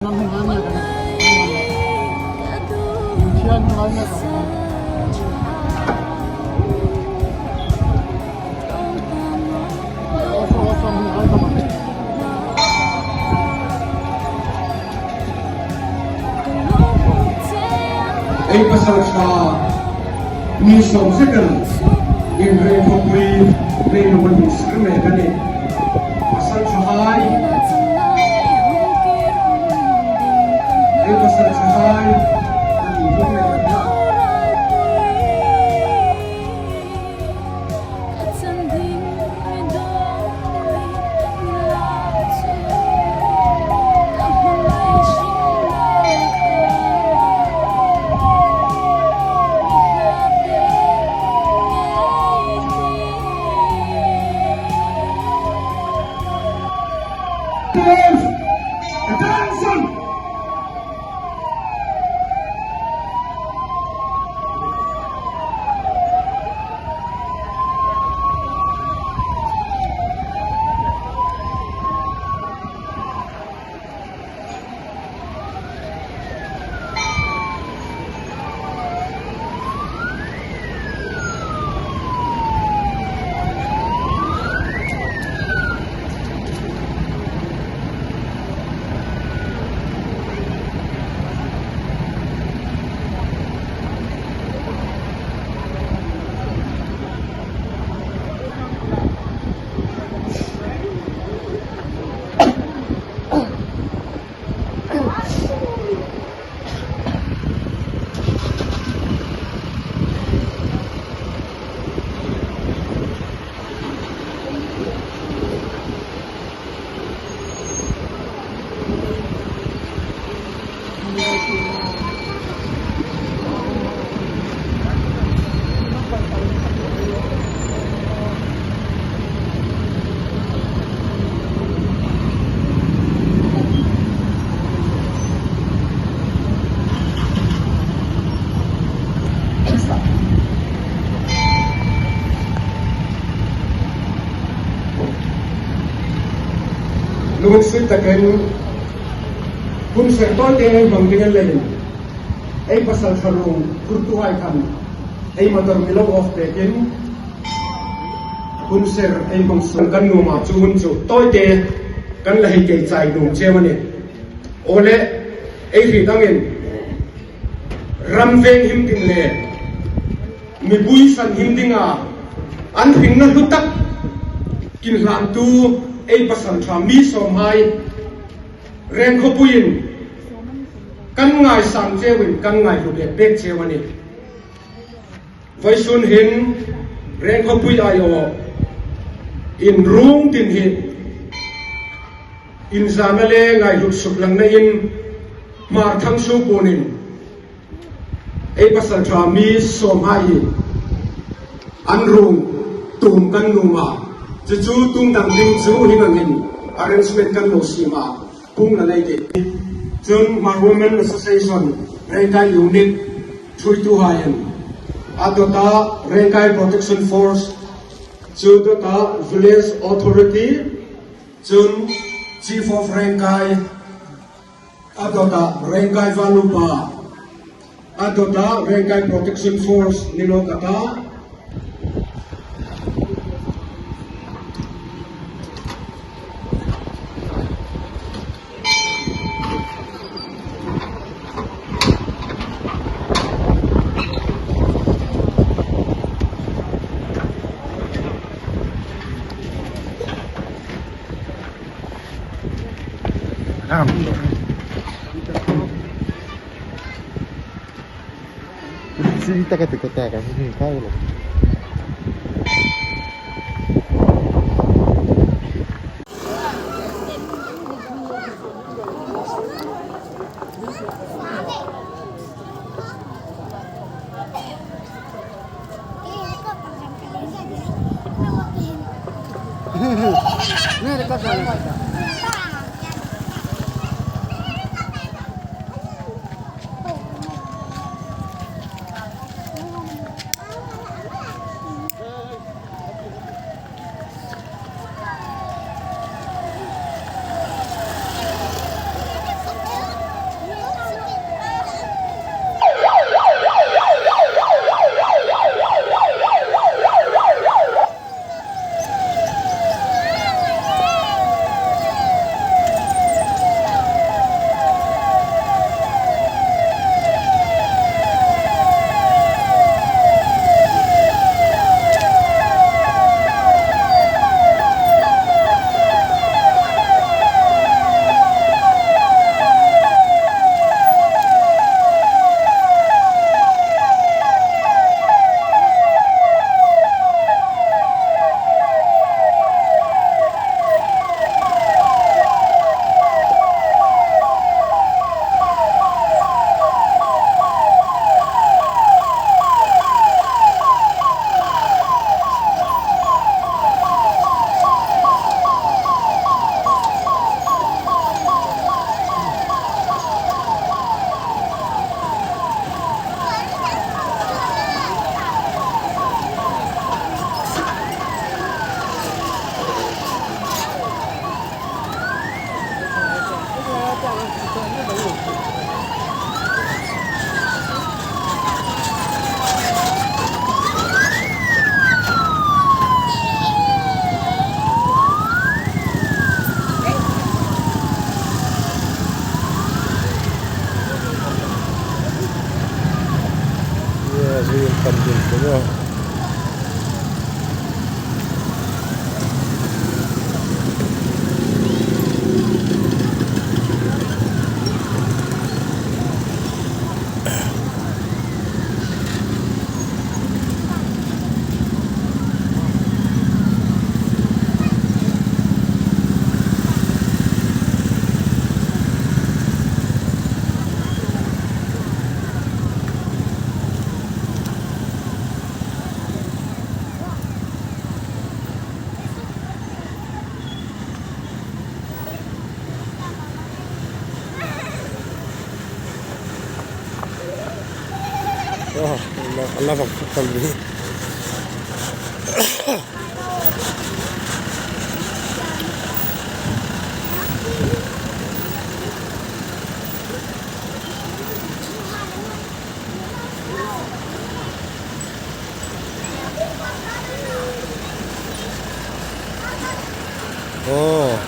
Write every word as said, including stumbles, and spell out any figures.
Ei pasal ṭha mi sawm zet kan inreng khawpui nei lo an sir mek a nih. Pasal ṭhahai. Ei pasal ṭhahai. Attention! Lungsit takin hun ser tawite ei hmang ding a ni leiin, ei pasal ṭha ruong phurtuhai khan ei motor mi lo off pekin hun ser ei hmang suong kan nuom a, chu hun chu tawite kan la hei kei chai nuom cheu a nih. Awle, ei hriet angin ram veng him ding le mipui san him dinga an hringna hlu tak inhlantu ei pasal ṭha mi sawmhai Reng khawpuiin kan ngaisang cheuin kan ngaihlu bek bek cheu a nih. Vawisun hin Reng khawpui aiawh inruong ding hi inzana le ngaihlut suklangnain Hmar Thangsuo Puonin ei pasal ṭha mi sawmhai hi an ruong tum kan nuom a. Chu chu tum dang ding chu hieng angin arrangement kan lo siem a. Pung la nei tih. Chun Hmar Women Association Rengkai Unit ṭhuoituhaiin a dawta Rengkai Protection Force, chu dawta Village Authority, chun Chief of Rengkai, a dawta Rengkai Valupa, a dawta Rengkai Protection Force ni lo ka ta. Sini taka taka taka sini kai lo. Kan ding te maw. Oh, a la, a la vak kan ni. Oh.